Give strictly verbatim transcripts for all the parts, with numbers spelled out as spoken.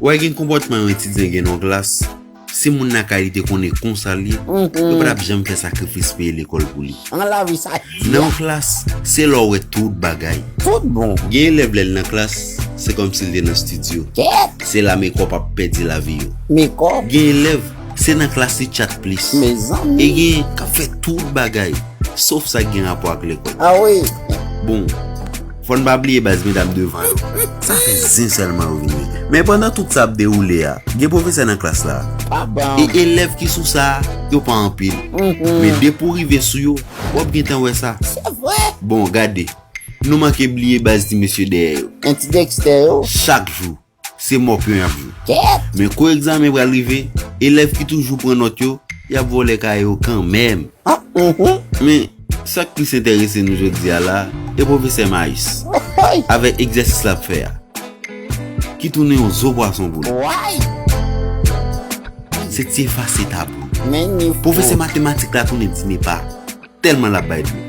Ou wè gen konpòtman yon etidyan gen nan yon klas, si moun nan kay li te konnen konsa l ye, yo pa t ap janm fè sakrifis peye lekòl pou li. Nan yon klas, se lè w wè tout bagay. Tout bon. Gen elèv lè l nan klas, se kòmsi l te nan estidyo. Kèt! Se la mekòp ap pèdi lavi yo. Mekòp? Gen elèv, se nan klas li tchat plis. Mezanmi. E gen k ap fè tout bagay, sof sa k gen rapò ak lekòl. Ah wi. Bon, fò n pa bliye baz medam devan yo. Sa fè zen sèlman yo vin rete. Men pandan tout sa ap dewoule a, gen pwofesè nan klas la. Pa ban. E elèv ki sou sa, yo pa anpil. Men depi w rive sou yo, w ap gentan wè sa. Se vre. Bon, gade. Nou manke bliye baz ti mesye dèyè yo. Gen ti Dexter yo. Chak jou, se mòpyon y ap jwe. Kèt! Men kou egzamen pral rive, elèv ki toujou pran nòt yo, y ap vòlè kaye yo kanmenm. Men, sa k plis enterese nou jodi a la, e pwofesè Mayis, avèk egzèsis l ap fè a, ki tounen yon zo pwason pou li. Se ti efase tablo. Pwofesè matematik la tounen ti nepa, tèlman l ap bay dlo.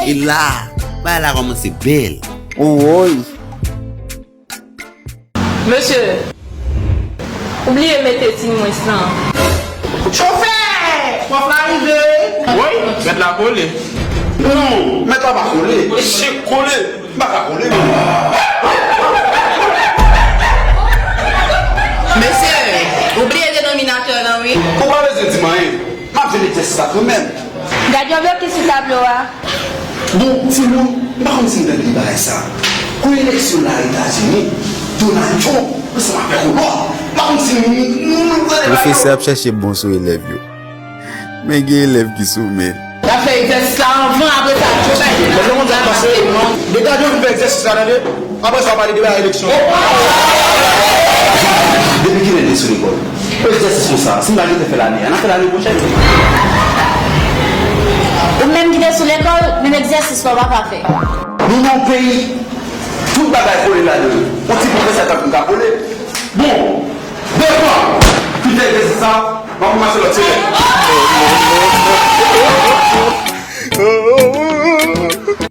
E la, bagay la kòmanse bèl. Woy. Mesye, ou bliye mete ti mwens lan. Chofè! Pwòf la rive! Woy, mèt la kole. Non, mèt la pa kole. Se kole. M pa ka kole, non. Mesye, ou bliye denominatè lan, wi. Ou pa bezwen di m anyen. M ap jwenn egzèsis la kanmenm. Gad yon blokis sou tablo a. Bon, timoun, m pa konn si n tande bagay sa. Kou eleksyon Laretazini, Donald Trump ansanm avèk Hollande. M pa konn si nou, nou, nou tande bagay yo. Pwofesè ap chache bon sou elèv yo. Men gen elèv ki sou men l. N ap fè egzèsis la anvan, apre sa, Joe Biden ap pase. Degaje w vin fè egzèsis la, tande? Apre sa, w pale de bagay eleksyon. Depi kilè n te sou lekòl? Egzèsis konsa, si n pa gentan fè l ane a, n a fè l ane pwochèn. Ou menm ki te sou lekòl, menm egzèsis la w pa ka fè. Nou nan yon peyi, tout bagay kole ladan l. Yon ti pwofesè tankou m ka kole. Bon, devan, ki fè egzèsis sa, m ap ranmase lòt semèn.